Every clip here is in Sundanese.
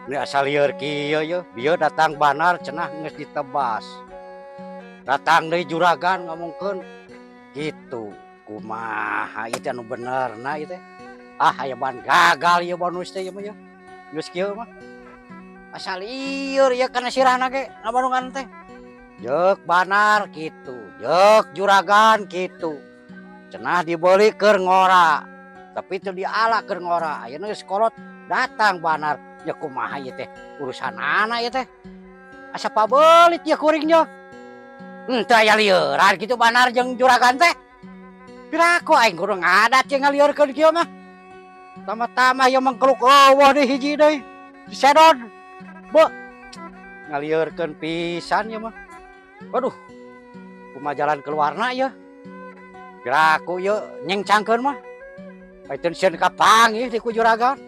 Ini asal lieur kieu ye, bieu datang banar cenah geus ditebas. Datang deui juragan ngomongkeun kitu. Kumaha ieu teh anu benerna ieu teh? Ah, aya ban gagal ieu bonus teh ieu mah ye. Geus kieu mah. Asal lieur ieu kana sirahna ge ngabandungan teh. Jeuk banar kitu, jeuk juragan kitu. Cenah dibeli keur ngora. Tapi teu diala keur ngora. Ayeuna geus kolot datang banar. Ya kumaha ieu teh urusanana ieu teh? Asa pabelit ya kuring nya. Henteu aya lieuran kitu banar jeung juragan teh. Piraku aing kudu ngadat ye ngaliurkeun kieu mah. Tama-tama ieu mangkeluk eueuh deui hiji deui. Disedot. Beuh. Ngaliurkeun pisan ieu mah. Waduh. Kumaha jalan keluarna ieu? Piraku ieu nyengcangkeun mah. Paiteun sieun kapanggih di ku juragan.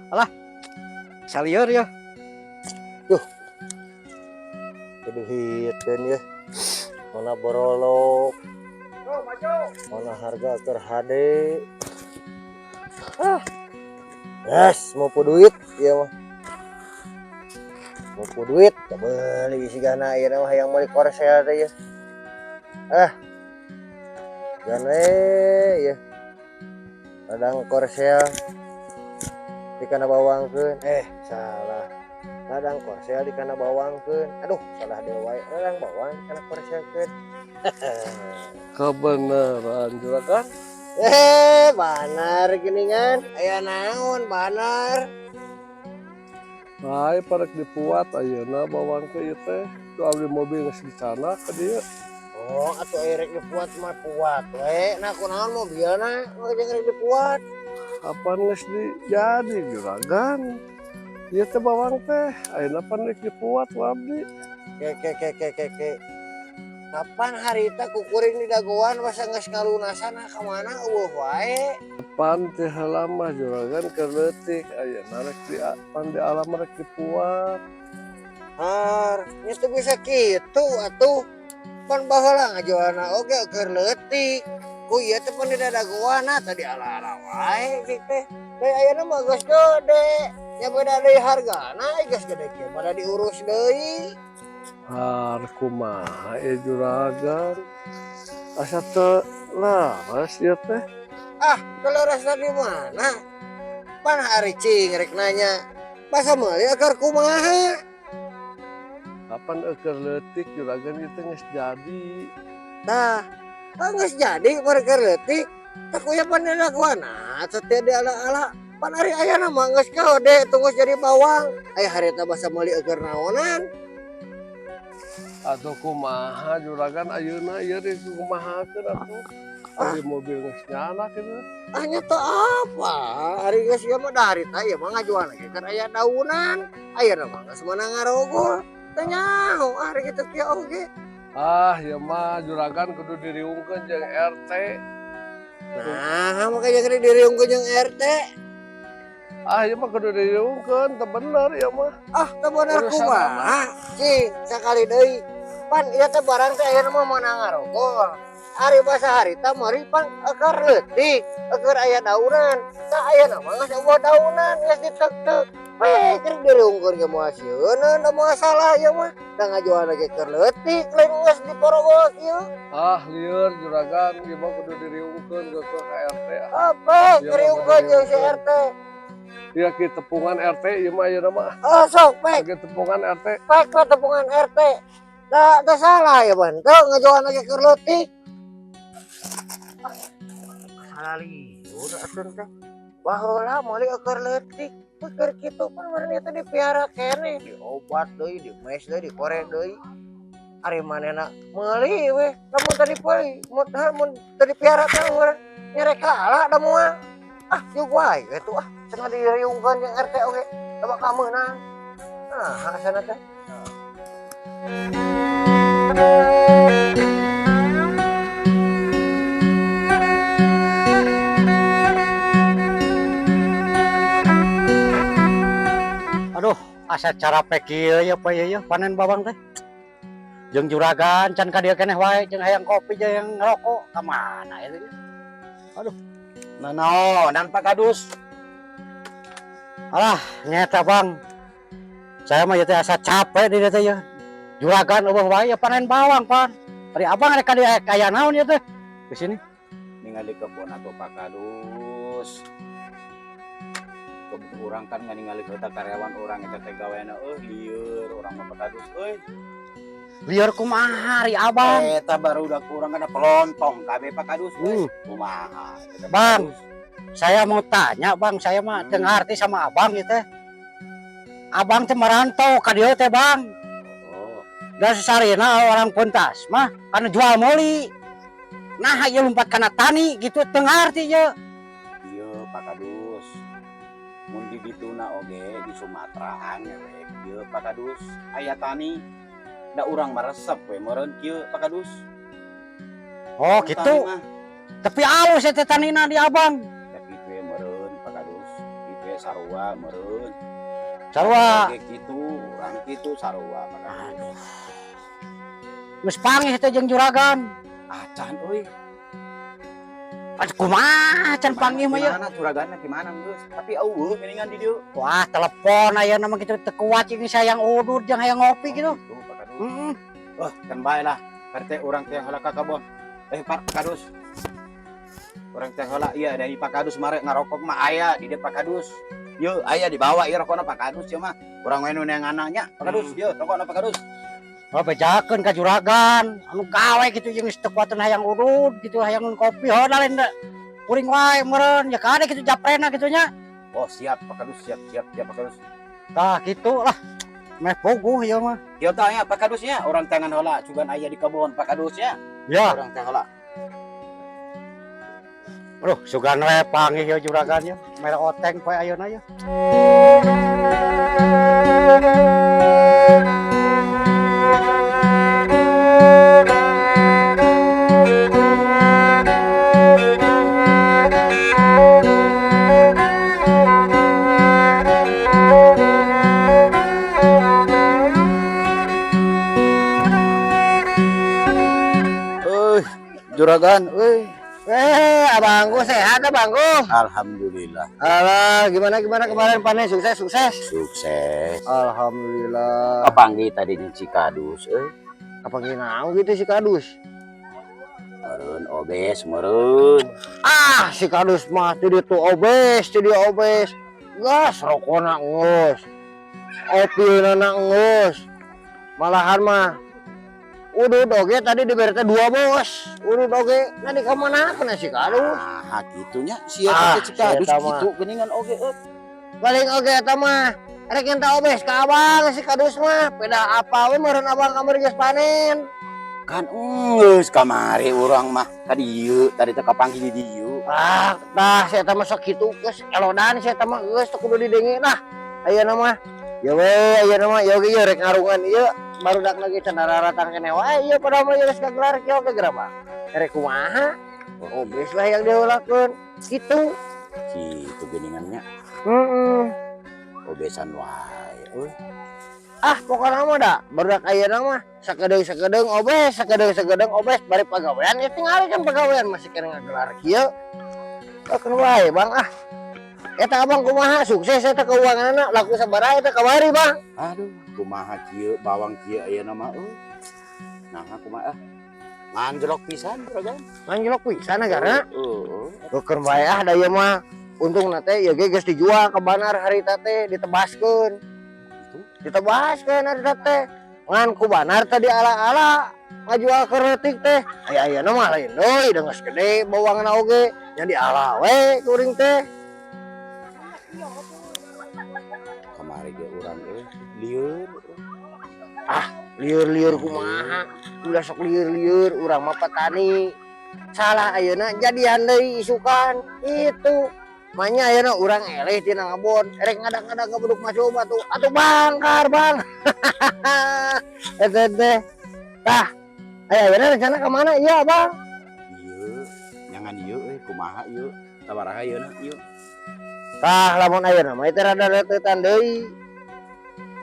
Alah. Salieur ya. Keduhiteun ya. Mana borolok. Mana harga keur hade. Ah. Yes, mau duit ieu mah. Mau duit, beli sigana ieu mah hayang meuli korsel teh ya. Ah. Gane ya. Ladang korsel dikana bawangkeun. Eh, salah. Ladang korsel dikana bawangkeun. Aduh, salah deui wae. Ladang bawang dikana korselkeun. Kebenaran juragan. Eh, banar geningan. Aya naon banar? Nah, parek dipuat ayeuna bawang teh ieu teh. Ku abdi mobil geus dicandak ka dieu. Oh, atuh aya rek dipuat mah puat we. Nah, kunaon mobilna mah jeung rek dipuat? Kapan geus di jadi juragan? Ieu teh bawang teh ayeuna pan rek dipuat ku abdi. Ke ke ke ke ke ke. Kapan harita ku kuring di dagoan masa geus ngalunasan, ah, ka mana eueuh wae. Pan teh heula mah juragan keur leutik, ayeuna rek di pan di alam rek dipuat. Har, nya teu bisa kitu atuh. Pan baheula ngajualna oge keur leutik. Ku ieu teh pan di dadagoan tadi ala-ala wae cik teh. Deui ayeuna mah geus gede. Nya beda deui hargana geus gede kieu pada diurus deui. Har, kumaha ieu juragan? Asa teu laras ieu teh. Ah, teu leres di mana? Pan hari cing rek nanya. Basa meuli akar kumaha? Kapan keur leutik juragan, ieu teh geus jadi. Tah, ah, geus jadi mereka leutik. Tah kuya pan dadagoan satia di ala-ala. Pan ari ayana mah geus gede tunggu jadi bawang. Aya harita basa meuli eueur naonan. Atuh kumaha juragan ayeuna ieu rek kumahakeun atuh? Ari mobil geus nyala kitu. Ah, nya teu apa? Ari geus ieu mah da harita ieu mah ngajual lagi kan aya daunan. Ayeuna mah geus meunang ngarogol. Teu nyaho ah ari kitu kieu oge. Ah, ieu mah juragan kudu diriungkeun jeung RT. Nah, makanya kudu diriungkeun jeung RT. Ah, ieu mah kudu diriungkeun, teu bener ieu mah. Ah, teu bener Urusan. Kumaha? Cing, sakali deui. Pan ieu teh barang teh ayeuna mah meunang ngarogol. Ari basa harita meuri pan eukeur leutik, eukeur aya daunan. Tah ayeuna mah geus eueuh daunan, geus ditek-tek. Weh, keur diriungkeun ge moal sieuneun da moal salah ieu mah. Da ngajualna ge keur leutik, lain geus diporogol kieu. Ah, lieur juragan, ieu mah kudu diriungkeun geukeuh ka RT ah. Apa Ieu mah diriungkeun kudu jeung si diriungkeun. RT? Ieu ki tepungan RT ieu mah ayeuna mah. Oh, sok pek. Ki tepungan RT. Pek we tepungan RT. Da teu salah ya ban. Teu ngajualna ge keur leutik. Salah lieur atuh teh. Baheula meuli keur leutik. Keur kitu pan meureun ieu teh dipiara keneh, diobat deui, dimes deui, dikorek deui. Ari manehna meuli we, lamun teu dipeli, mun teu dipiara teh meureun nyerek kalah da moal. Ah, jeung wae we tuh ah, cenah diriungkeun jeung RT oge, da bakal meunang. Nah, asana teh. Aduh, asa cara kieu ya pa ya panen bawang teh. Jeung juragan can ka dieu keneh wae jeung hayang kopi jeung ngerokok ka mana ieu nya? Aduh. Nanaonan, Pak Kadus? Alah, nyata Bang. Saya mah ya teh asa capek di dieu teh ya. Juragan euweuh wae ya panen bawang pan. Ari abang rek ka dieu aya naon ya teh? Di sini. Ningali kebon atau Pak Kadus. Kebun urang kan ningali kita karyawan urang eta teh gaweana euy lieur urang mah, Pak Kadus euy. Lieur kumaha ari abang? Eta barudak urang kana pelontong kabeh, Pak Kadus euy. Kumaha eta, Pak Bang. Kadus? Saya mau tanya, Bang, saya mah teu ngarti sama abang gitu teh. Abang teh merantau ka dieu teh, Bang. Oh, Dan sesarina orang pentas mah kana jual meuli. Nah, ieu lumpat kana tani gitu teu ngarti ye. Iya, Pak Kadus. Mun di dituna oge di Sumateraan we kieu, Pak Kadus. Aya tani da urang mah resep we meureun kieu, Pak Kadus. Oh, Tani gitu. mah. Tapi alus eta tanina di abang. Da kitu we meureun, Pak Kadus. Kitu we sarua meureun. Sarua. Oge kitu, urang kitu sarua, Pak Kadus. Geus panggih teh jeung juragan. Acan euy. Aduh, kumaha can panggih mah ye? Gimana juraganna gimana geus? Tapi euweuh geuningan di dieu. Wah, telepon ayeuna mah gitu teu kuat jeung hayang udud jeung hayang ngopi gitu. Oh, gitu, Pak Kadus. Heeh. Wah, kan bae lah. RT urang teh heula ka kebon. Eh, Pak Kadus. Urang teh heula iya dari Pak Kadus mare ngarokok mah aya di dieu, Pak Kadus. Yeuh, aya dibawa ieu rokokna Pak Kadus ieu mah. Urang we nu neanganna nya, Pak Kadus. Yeuh, rokokna Pak Kadus. Oh, bejakeun ka juragan. Anu gawe gitu jeung geus teu kuateun hayang udud gitu hayang kopi heuh lain da. Kuring wae meureun ya kade gitu japrena gitu nya. Oh, siap Pak Kadus, siap siap siap, Pak Kadus. Tah gitu lah. Meh puguh ieu mah. Ieu tah nya Pak Kadus nya, urang tangan heula cugan aya di kebon Pak Kadus nya. Ya, Urang teh heula. aduh sugan we panggih ieu juragan ya. Mere oteng poe ayeuna ya. Euy, juragan euy. Eh, abangku sehat abangku? Alhamdulillah. Alah, gimana gimana kemarin panen sukses sukses? Sukses. Alhamdulillah. Kapanggih tadi jeung si Kadus euy. Apa ginaung gitu si Kadus? Meureun obes meureun. Ah, si Kadus mah teu tuh obes, teu dia obes. Gas rokona geus. Opina geus. Malahan mah udud oge tadi diberi teh dua bos. Udud oge nah di kamana kena si Kadus. Ah, kitunya sia Ah, teh si Kadus eta mah. kitu geuningan oge euy. Paling oge eta mah rek minta obes ka abang si Kadus mah. Beda apa we meureun abang kamari geus panen. Kan geus kamari urang mah ka dieu tadi teh kapanggih di dieu. Ah, tah si eta mah sok kitu geus elodan si eta mah geus teu kudu didenge lah. Ayeuna mah ya we ayeuna mah ya oge ieu rek ngarungan ieu barudak lagi can daratang keneh wae ieu padahal mah geus kagelar kieu oge gerapa. Rek kumaha? Obes lah yang diheulakeun. Kitu. Kitu geuningan nya. Heeh. Obesan wae euy. Ah, pokokna mah da barudak ayeuna mah sakedeung-sakedeung obes, sakedeung-sakedeung obes bari pagawean ya tingali kan pagawean masih kena ngagelar kieu. Keun wae Bang ah. Eta abang kumaha sukses eta keuanganna laku sabaraha eta kamari Bang? Aduh, kumaha kieu bawang kieu ayeuna mah euy. Nah, kumaha ah. Anjlok pisan juragan. Anjlok pisan negara. Heeh. Keun wae ah da ieu mah untungna teh ieu ge geus dijual ke banar harita teh ditebaskeun. Gitu. Ditebaskeun harita teh. Ngan ku banar tadi ala-ala ngajual ke leutik teh. Aya ayeuna mah lain deui da geus gede bawangna oge nya diala we kuring teh. Kamari ge urang euy lieur. Lieur-lieur kumaha? Ulah sok lieur-lieur urang mah petani. Salah ayeuna jadian deui isukan. Itu manya ayeuna urang eleh tina ngebon rek ngadak-ngadak ngebeduk masuk batu atuh bangkar bang. Eta teh. Tah, aya ayeuna rencana ka mana iya Bang? Ieu, nyangan ieu euy kumaha ieu? Sabaraha ieu na ieu? Tah lamun ayeuna mah teh rada reutetan deui.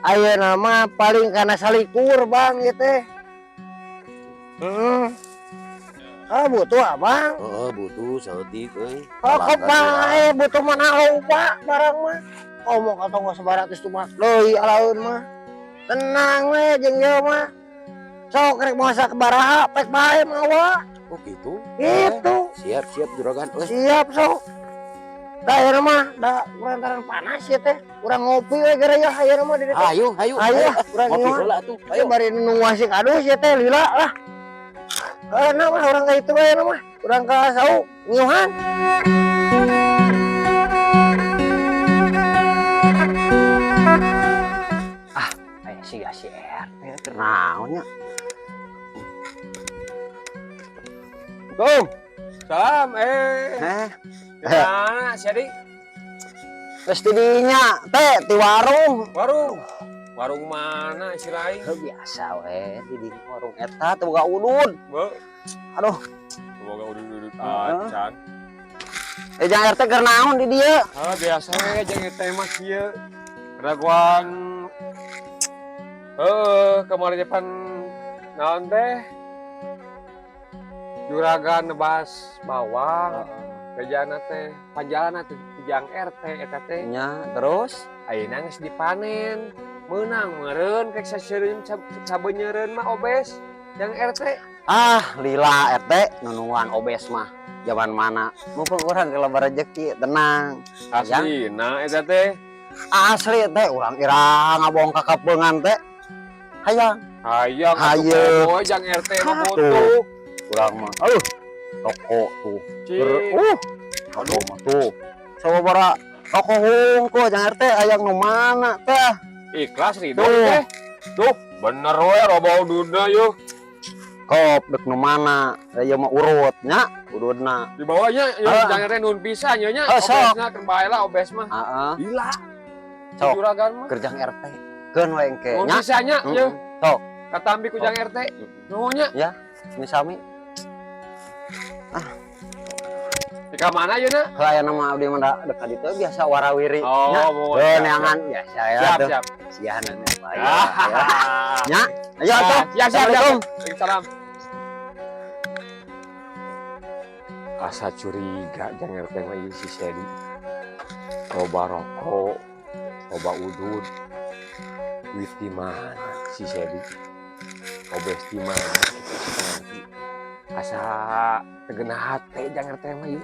Ayeuna mah paling kana salikur Bang ieu teh. Heeh. Ah butuh abang. Heeh, butuh saeutik euy. Oh, kok bae butuh mah loba barang mah. Komo ka tonggo sabaraha tumat deui alaeun mah. Tenang we jeung ieu mah. Sok rek moal sabaraha pek bae mawa. Oh gitu. Gitu. Siap siap juragan euy. Siap sok. Da ayeuna mah da kulantaran panas ya teh. Urang ngopi we gara ya ayeuna mah di dieu. Ayo ayo. Ayo urang Ngopi ngiuhan. heula atuh. Ayo Ayo. bari nungguan si Kadus ya teh lila lah. Ayeuna mah urang ka itu we ayeuna mah. Urang ka saung ngiuhan. Aya siga si RT keur naon nya? Kum. Salam eh. Heh, Gimana sih, Adi? geus ti dinya teh ti warung. Warung. Warung mana si Rai? Heuh, biasa we di dinya warung eta teu boga udud. Be. Aduh. Boga udud-udud Heeh. acan. Eh jang RT keur naon di dieu? Ah, biasa we jang RT mah kieu. Raguan kemarin depan naon teh? Juragan nebas bawang, bejana teh, panjalana teh jang RT eta teh. Nya, terus Ayeuna geus dipanen. Meunang meureun rek saseureun sabeunyereun mah obes jang RT. Ah, lila RT nunungan obes mah. Zaman mana? Mumpung urang kalau rezeki tenang. Aslina eta teh. Asli teh urang ira ngabong ka kapeungan teh. Hayang Hayang atuh Hayang. komo jang RT mah Tuh. butuh. Urang mah. Aduh, rokok tuh. Cik. Aduh mah tuh. Sababaraha rokok hungkul jang RT hayang nu mana teh? Ikhlas ridho Tuh. teh. Duh, bener we loba ududna yeuh. Kop dek nu mana? Ieu mah urut nya, ududna. Di bawahnya yeuh Ah. jang RT nun pisan yeuh nya. Ah, sok. Obesna keur bae lah obes mah. Heeh. Gila. Sok. Juragan mah. Keur jang RT. Keun we engke Nun nya. pisan nya yeuh. Sok. Katampi ku jang RT. Nuhun nya. Ini sami. Di ka mana yeuna? Heuh aya nama abdi mah da dekat ditu biasa warawiri. Oh, nya. mohon. Heuh Siap, neangan biasa ya Siap, tuh. siap. Sian nya bae. Ah. Ya. Ayo atuh. Siap, siap, siap. Assalamualaikum. Waalaikumsalam. Asa curiga jang RT mah ieu si Sedi. Loba rokok, loba udud. Duit di mana si Sedi? Obes di mana kitu si nanti. Asa teu geunah hate jang RT mah ieu.